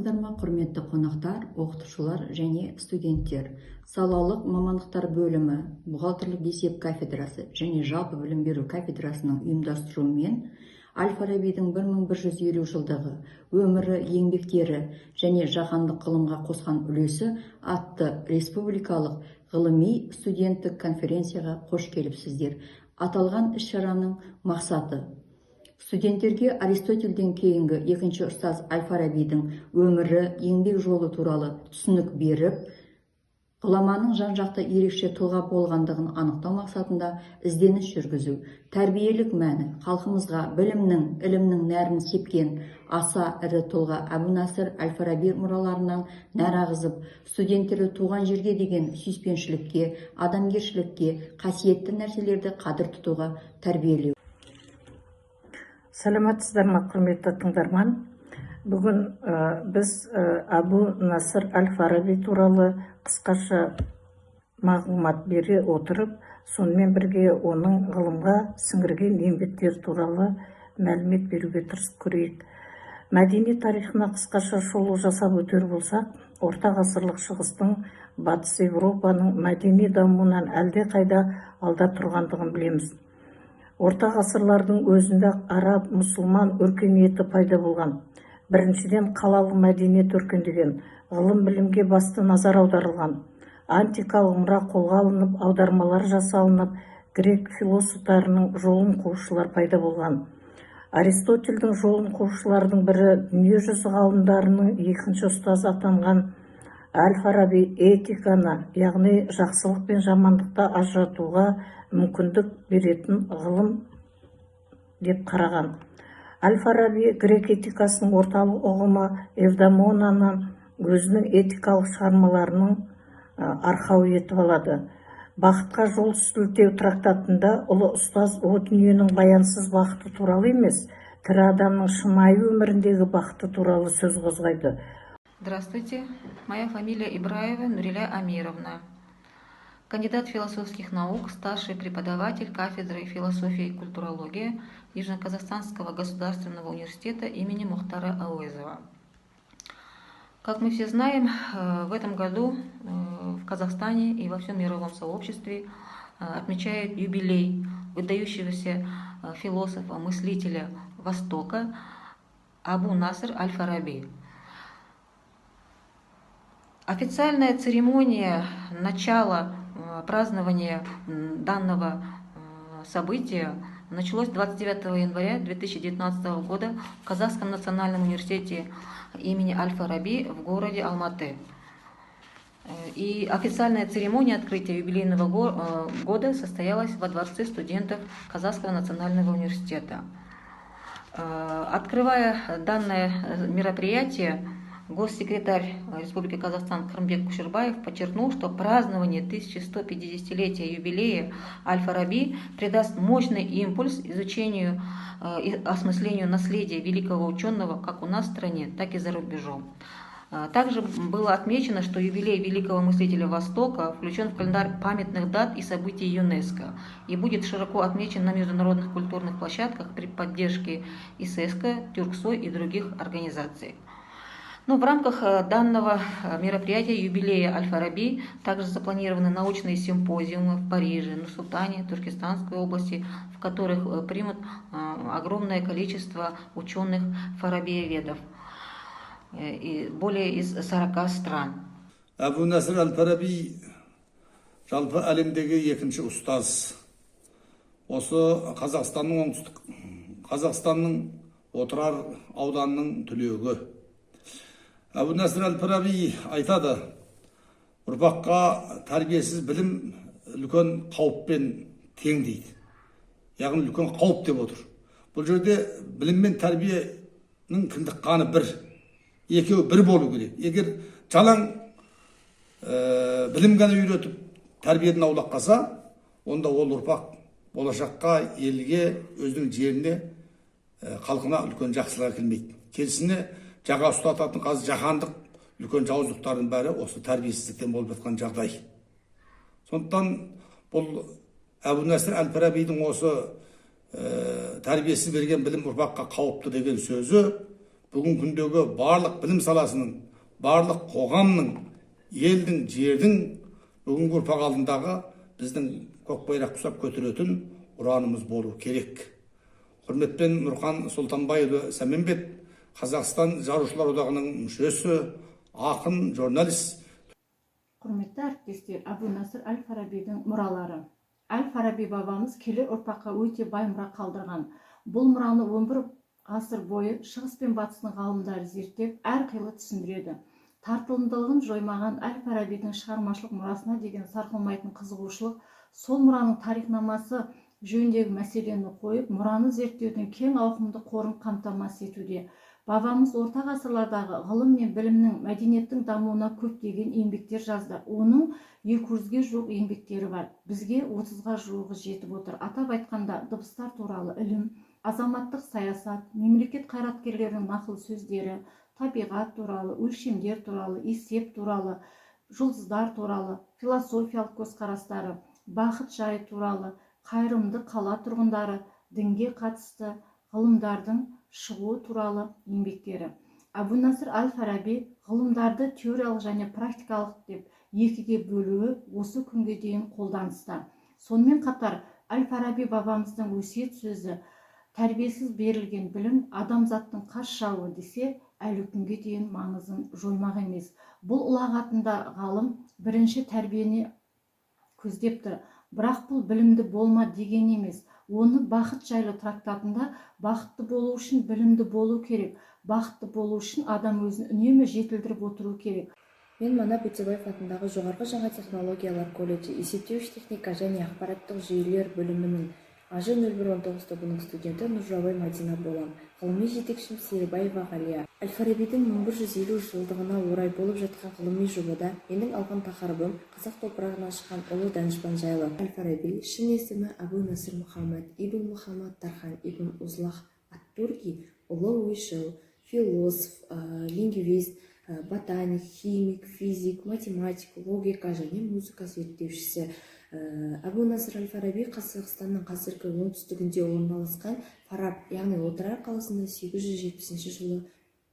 Саламатсыздар ма, құрметті қонақтар, оқытушылар және студенттер! Салалық мамандықтар бөлімі, бухгалтерлік есеп кафедрасы және жалпы білім беру кафедрасының ұйымдастыруымен әл-Фарабидің 1150 жылдығы, өмірі, еңбектері және жаһандық ғылымға қосқан үлесі атты республикалық ғылыми студенттік конференцияға қош келіпсіздер. Аталған іс-шараның мақсаты – студенттерге Аристотельден кейінгі екінші ұстаз әл-Фарабидің өмірі, еңбек жолы туралы түсінік беріп, ғұламаның жан-жақты ерекше тұлға болғандығын анықтау мақсатында ізденіс жүргізу, тәрбиелік мәні: халқымызға білімнің, ілімнің нәрін сепкен аса ірі тұлға Әбу Насыр әл-Фараби мұраларынан нәр ағызып, студенттерді туған жерге деген сүйіспеншілікке, адамгершілікке, қасиетті нәрселерді қадір тұтуға тәрбиелеу. Саламатсыздар ма, құрметті тыңдарман! Бүгін біз Әбу Насыр әл Фараби туралы қысқаша мағлұмат бере отырып, сонымен бірге оның ғылымға сіңірген еңбектері туралы мәлімет беруге тырысып көрейік. Мәдени тарихына қысқаша шолу жасап өтер болсақ, орта ғасырлық шығыстың Батыс Еуропаның мәдени дамуынан әлдеқайда алда тұрғандығын білеміз. Орта ғасырлардың өзінде араб, мұсылман өркениеті пайда болған. Біріншіден, қалалық мәдениет өркендеген, ғылым білімге басты назар аударылған. Антикалық мұра қолға алынып, аудармалар жасалынып, грек философтарының жолын қуушылар пайда болған. Аристотельдің жолын қуушылардың бірі, дүниежүзі ғалымдарының екінші ұстазы атанған әл Фараби этиканы, яғни жақсылық пен жамандықты ажыратуға мүмкіндік беретін ғылым деп қараған. Әл Фараби грек этикасының орталық ұғымы эвдемонаны өзінің этикалық шығармаларының арқауы етіп алады. «Бақытқа жол сілтеу» трактатында ұлы ұстаз о дүниенің баянсыз бақыты туралы емес, тірі адамның шынайы өміріндегі бақыты туралы сөз қозғайды. Здравствуйте, моя фамилия Ибраева Нуриля Амировна. Кандидат философских наук, старший преподаватель кафедры философии и культурологии Южно-Казахстанского государственного университета имени Мухтара Ауэзова. Как мы все знаем, в этом году в Казахстане и во всем мировом сообществе отмечают юбилей выдающегося философа, мыслителя Востока Абу Наср Аль-Фараби. Официальная церемония начала празднования данного события началось 29 января 2019 года в Казахском национальном университете имени Аль-Фараби в городе Алматы. И официальная церемония открытия юбилейного года состоялась во Дворце студентов Казахского национального университета. Открывая данное мероприятие, госсекретарь Республики Казахстан Крымбек Кушербаев подчеркнул, что празднование 1150-летия юбилея Аль-Фараби придаст мощный импульс изучению и осмыслению наследия великого ученого как у нас в стране, так и за рубежом. Также было отмечено, что юбилей великого мыслителя Востока включен в календарь памятных дат и событий ЮНЕСКО и будет широко отмечен на международных культурных площадках при поддержке ИСЭСКО, Тюрксой и других организаций. Ну, в рамках данного мероприятия юбилея Аль-Фараби также запланированы научные симпозиумы в Париже, Нур-Султане, Туркестанской области, в которых примут огромное количество ученых фарабиеведов и более из 40 стран. Әбу Насыр әл Фараби жалпы әлемдегі екінші ұстаз. Осы Қазақстанның, Оңтүстік Қазақстанның Отырар ауданының түлегі. Әбу Насыр әл Фараби айтады: ұрпаққа тәрбиесіз білім үлкен қауіппен тең дейді, яғни үлкен қауіп деп отыр. Бұл жерде білім мен тәрбиенің кіндік қаны бір, екеуі бір болу керек. Егер жалаң білім ғана үйретіп, тәрбиеден аулақ қалса, онда ол ұрпақ болашаққа елге, өзінің жеріне, халқына үлкен жақсылық әкелмейді. Керісіне, жаға ұстататын қазір жаһандық үлкен жауыздықтардың бәрі осы тәрбиесіздіктен болып жатқан жағдай. Сондықтан бұл Әбу Насыр әл Фарабидің осы тәрбиесіз берген білім ұрпаққа қауіпті деген сөзі Бүгінгі күндегі барлық білім саласының, барлық қоғамның, елдің, жердің бүгінгі ұрпақ алдындағы біздің көк байрақ құсап көтеретін ұранымыз болу керек. Құрметпен, Нұрхан Сұлтанбайұлы Сәменбет, Қазақстан Жазушылар одағының мүшесі, ақын, журналист. Құрметті әріптестер, Әбу Насыр әл Фарабидің мұралары. Әл Фараби бабамыз келер ұрпаққа өте бай мұра қалдырған. Бұл мұраны 11 ғасыр бойы шығыс пен батыстың ғалымдары зерттеп, әрқилы түсіндіреді. Тартымдылығын жоймаған Әл Фарабидің шығармашылық мұрасына деген сарқылмайтын қызығушылық сол мұраның тарихнамасы жөніндегі мәселені қойып, мұраны зерттеудің кең ауқымды қорын қамтамасыз етуде. Бабамыз орта ғасырлардағы ғылым мен білімнің, мәдениеттің дамуына көптеген еңбектер жазды. Оның 200-ге жуық еңбектері бар, бізге 30-ға жуығы жетіп отыр. Атап айтқанда, дыбыстар туралы ілім, азаматтық саясат, мемлекет қайраткерлерінің нақыл сөздері, табиғат туралы, өлшемдер туралы, есеп туралы, жұлдыздар туралы, философиялық көзқарастары, бақыт жайы туралы, қайырымды қала тұрғындары, дінге қатысты ғылымдардың шығуы туралы еңбектері. Әбу Насыр әл Фараби ғылымдарды теориялық және практикалық деп екіге бөлуі осы күнге дейін қолданыста. Сонымен қатар әл Фараби бабамыздың өсиет сөзі «Тәрбиесіз берілген білім – адамзаттың қас жауы» десе, әлі күнге дейін маңызын жоймақ емес. Бұл ұлағатында ғалым бірінші тәрбиені көздепті. Бірақ бұл білімді болма деген емес. Оны «Бақыт жайлы» трактатында: «Бақытты болу үшін білімді болу керек. Бақытты болу үшін адам өзін үнемі жетілдіріп отыру керек». Мен Манап Өтебаев атындағы жоғарғы жаңа технологиялар колледжі есептеуіш техника және ақпараттық жүйелер бөлімінің АЖ 0119 тобының студенті Нұржаубай Мадина болам. Ғылыми жетекшім Серібаева Ғалия. Әл-Фарабидің 1150 жылдығына орай болып жатқан ғылыми жобада менің алған тақырыбым қазақ топырағынан шыққан ұлы данышпан жайлы. Әл-Фараби, шын есімі Әбу Насыр Мұхаммад ибн Мұхаммад Тархан ибн Узлах ат-Турки, ұлы ойшыл, философ, лингвист, ботаник, химик, физик, математик, логика және музыка зерттеушісі. Әбу Насыр әл-Фараби Қазақстанның қазіргі оңтүстігінде орналасқан Фараб, яғни Отырар қаласында 870 жылы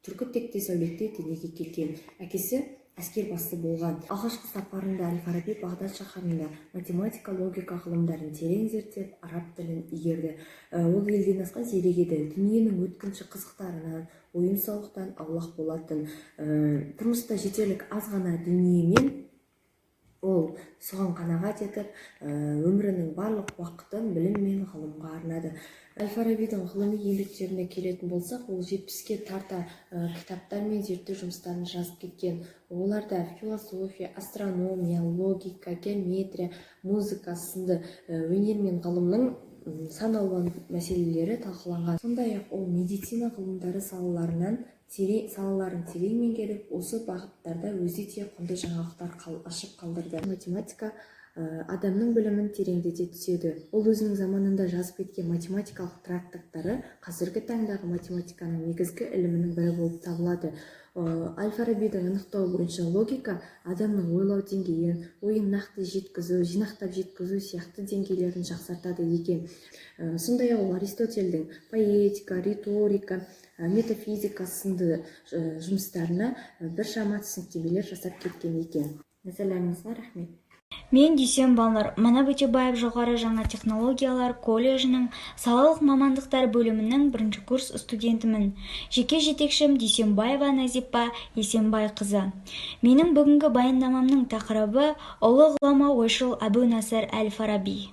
түркі тектес әулетте дүниеге келген. Әкесі әскербасы болған. Алғашқы сапарында әл-Фараби Бағдат шаһарында математика, логика ғылымдарын терең зерттеп, араб тілін игерді. Ол елден асқан зерек еді. Дүниенің өткінші қызықтарынан, ойын сауықтан аулақ болатын. Тұрмыста жетерлік аз ғана дүниемен ол соған қанағат етіп, өмірінің барлық уақытын білім мен ғылымға арнады. Әл-Фарабидің ғылыми еңбектеріне келетін болсақ, ол 70-ке тарта кітаптар мен зерттеу жұмыстарын жазып кеткен. Оларда философия, астрономия, логика, геометрия, музыка сынды өнер мен ғылымның сан алуан мәселелері талқыланған. Сондай ақ ол медицина ғылымдары салаларын терең меңгеріп, осы бағыттарда өзі де құнды жаңалықтар ашып қалдырды. Математика адамның білімін тереңдете түседі. Ол өзінің заманында жазып кеткен математикалық трактаттары қазіргі таңдағы математиканың негізгі ілімінің бірі болып табылады. Әл-Фарабидің анықтауы бойынша, логика адамның ойлау деңгейін, ойын нақты жеткізу, жинақтап жеткізу сияқты деңгейлерін жақсартады екен. Сондай ақ ол Аристотельдің поэтика, риторика, метафизика сынды жұмыстарына біршама түсініктемелер жасап кеткен екен. Назарларыңызға рахмет. Мен Дүйсен Балнұр, Манап Өтебаев жоғары жаңа технологиялар колледжінің салалық мамандықтар бөлімінің бірінші курс студентімін. Жеке жетекшім Дүйсенбаева Назипа Есенбайқызы. Менің бүгінгі баяндамамның тақырыбы: ұлы ғұлама, ойшыл Әбу Насыр әл-Фараби.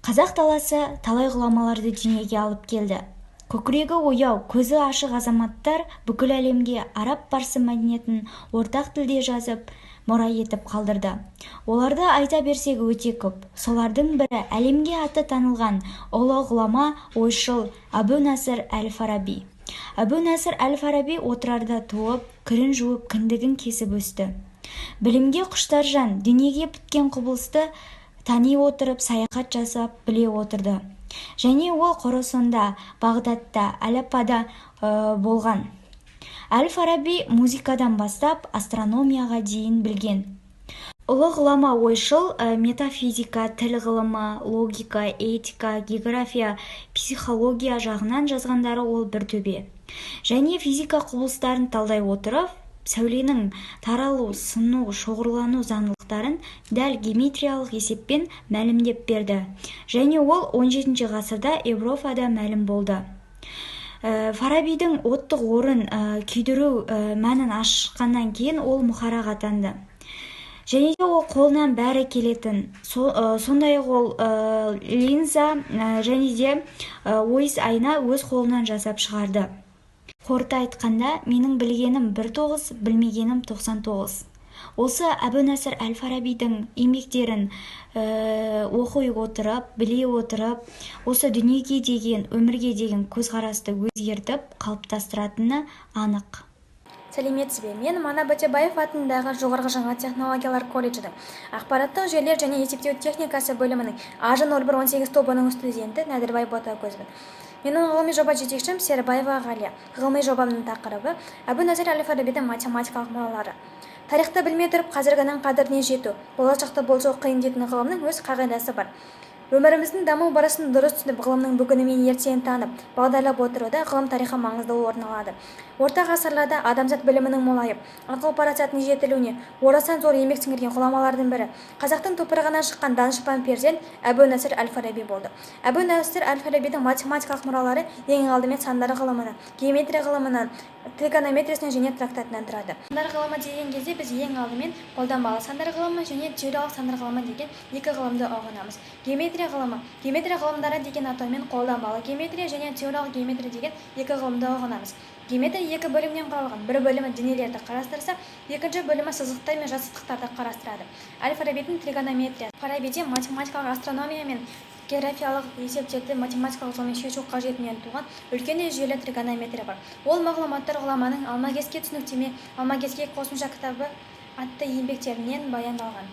Қазақ даласы талай ғұламаларды дүниеге алып келді. Көкірегі ояу, көзі ашық азаматтар бүкіл әлемге араб, парсы мәдениетін ортақ тілде жазып, мұра етіп қалдырды. Оларды айта берсек, өте көп. Солардың бірі – әлемге аты танылған ұлы ғұлама, ойшыл Әбу Насыр әл-Фараби. Әбу Насыр әл-Фараби Отырарда туып, кірін жуып, кіндігін кесіп өсті. Білімге құштар жан дүниеге біткен құбылысты тани отырып, саяхат жасап біле отырды. Және ол Қорасанда, Бағдатта, Алеппода болған. Әл-Фараби музыкадан бастап астрономияға дейін білген. Ұлы ғұлама, ойшыл метафизика, тіл ғылымы, логика, этика, география, психология жағынан жазғандары ол бір төбе. Және физика құбылыстарын талдай отырып, сәуленің таралу, сыну, шоғырлану заңдылықтарын дәл геометриялық есеппен мәлімдеп берді. Және ол 17 ғасырда Еуропада мәлім болды. Фарабидің оттық орын күйдіру мәнін ашқаннан кейін ол мұхарақ атанды. Және де ол қолынан бәрі келетін. Сондай-ақ ол линза және де ойыс айна өз қолынан жасап шығарды. Қорыта айтқанда, менің білгенім бір тоғыз, білмегенім 99. Осы Әбу Насыр әл-Фарабидің еңбектерін оқи отырып, біле отырып, осы дүниеге деген, өмірге деген көзқарасты өзгертіп, қалыптастыратыны анық. Сәлеметсіз бе? Мен Манап Өтебаев атындағы жоғарғы жаңа технологиялар колледжінің ақпараттық жүйелер және есептеу техникасы бөлімінің АЖ 0118 тобының студенті Нәдірбай Ботагөзбін. Менің ғылыми жоба жетекшім Серібаева Ғалия. Ғылыми жобамның тақырыбы: Әбу Насыр әл-Фарабидің математикалық мұралары. Тарихты білмей тұрып, қазіргінің қадіріне жету, болашақты болжау қиын дейтін ғылымның өз қағидасы бар. Өміріміздің даму барысын дұрыс түсініп, ғылымның бүгіні мен ертеңін танып, бағдарлап отыруда ғылым тарихы маңызды орын алады. Орта ғасырларда адамзат білімінің молайып, ақыл парасатының жетілуіне орасан зор еңбек сіңірген ғұламалардың бірі қазақтың топырағынан шыққан данышпан перзент Әбу Насыр әл-Фараби болды. Әбу Насыр әл-Фарабидің математикалық мұралары ең алдымен сандар ғылымынан, геометрия ғылымынан, тригонометриясынан және трактатынан тұрады. Сандар ғылымы деген кезде біз ең алдымен қолданбалы сандар ғылымы және теориялық сандар ғылымы деген екі ғылымды ұғынамыз. Геометрия ғылымы. Геометрия ғылымдары деген атаумен қолданбалы геометрия және теориялық геометрия деген екі ғылымды ұғынамыз. Геометрия екі бөлімнен құралған. Бір бөлімі денелерді қарастырса, екінші бөлімі сызықтар мен жазықтықтарды қарастырады. Әл-Фарабидің тригонометриясы. Фарабиде математикалық астрономия мен географиялық есептерді математикалық жолмен шешу қажетінен туған үлкен де жүйелі тригонометрия бар. Ол мағлұматтар ғұламаның «Алмагеске түсініктеме», «Алмагеске қосымша» кітабы атты еңбектерінен баяндалған.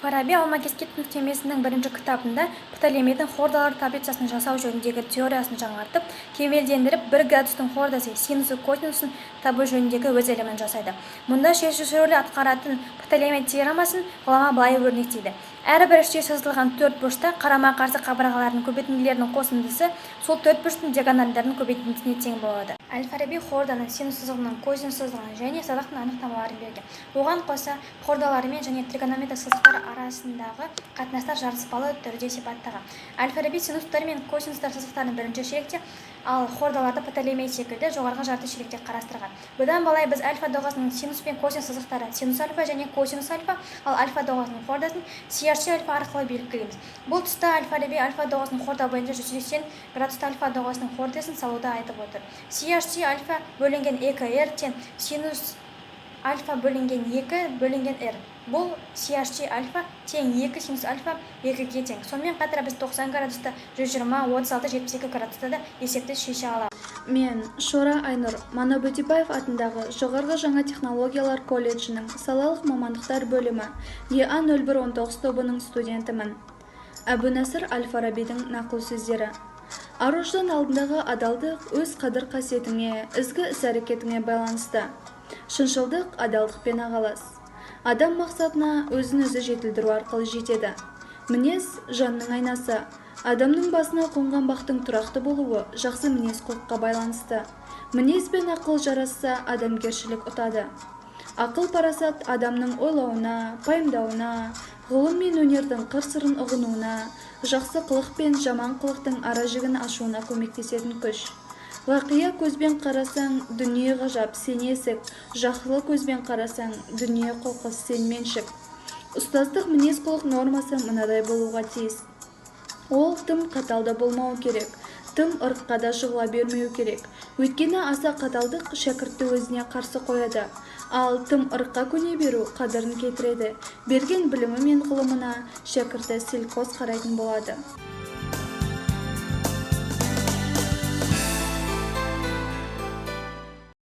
Фараби «Алмагеске түсініктемесінің» бірінші кітабында Птолемейдің хордалар таблицасын жасау жөніндегі теориясын жаңартып, кемелдендіріп, бір градустың хордасы синусы, косинусын табу жөніндегі өз ілімін жасайды. Мұнда шешуші рөл атқаратын Птолемей теоремасын ғұлама былай өрнектейді: әрбір іштей сызылған төрт бұрышта қарама-қарсы қабырғалардың көбейтінділерінің қосындысы сол төрт бұрыштың диагональдарының көбейтіндісіне тең болады. Әл-Фараби хорданың, синус сызығының, косинус сызығының және сызықтың анықтамаларын берген. Оған қоса хордалармен және тригонометриялық сызықтар арасындағы қатынастар жарыспалы түрде сипаттаған. Әл-Фараби синустар мен косинустар сызықтарын бірінші ширекте, ал хордаларды Птолемей секілді жоғарғы жарты ширекте қарастырған. Бұдан былай біз альфа доғасының синус пен косинус сызықтары синус альфа және косинус альфа, ал альфа доғасының хордасын CHT альфа арқылы белгілейміз. Бұл тұста Әл-Фараби альфа доғасының хорда бойынша 180 градуста альфа доғасының хордасын салуды айтып отыр. CHT альфа бөлінген 2R тең синус альфа бөлінген 2 бөлінген R. Бұл CHT альфа тең 2 синус альфа 2-ге тең. Сонымен қатар біз 90 градуста, 120, 36, 72 градуста да есепті шеше аламыз. Мен, Шора Айнұр, Манап Өтебаев атындағы жоғарғы жаңа технологиялар колледжінің салалық мамандықтар бөлімі ЕА 0119 тобының студентімін. Әбу Насыр әл-Фарабидің нақыл сөздері. Ар-ождан алдындағы адалдық өз қадір-қасиетіңе, ізгі іс-әрекетіңе байланысты. Шыншылдық адалдықпен ағалас. Адам мақсатына өзін-өзі жетілдіру арқылы жетеді. Мінез – жанның айнасы. Адамның басына қонған бақтың тұрақты болуы жақсы мінез-құлыққа байланысты. Мінез бен ақыл жарасса, адамгершілік ұтады. Ақыл парасат адамның ойлауына, пайымдауына, ғылым мен өнердің қыр-сырын ұғынуына, жақсы қылық пен жаман қылықтың ара жігін ашуына көмектесетін күш. Ғақия көзбен қарасаң, дүние ғажап, сен есік, жақсылы көзбен қарасаң, дүние қоқыс, сен меншік. Ұстаздық мінез-құлық нормасы мынадай болуға тиіс: ол тым қатал да болмауы керек, тым ырыққа да жығыла бермеу керек. Өйткені аса қаталдық шәкіртті өзіне қарсы қояды, ал тым ырыққа көне беру қадірін кетіреді, берген білімі мен ғылымына шәкірті селқос қарайтын болады.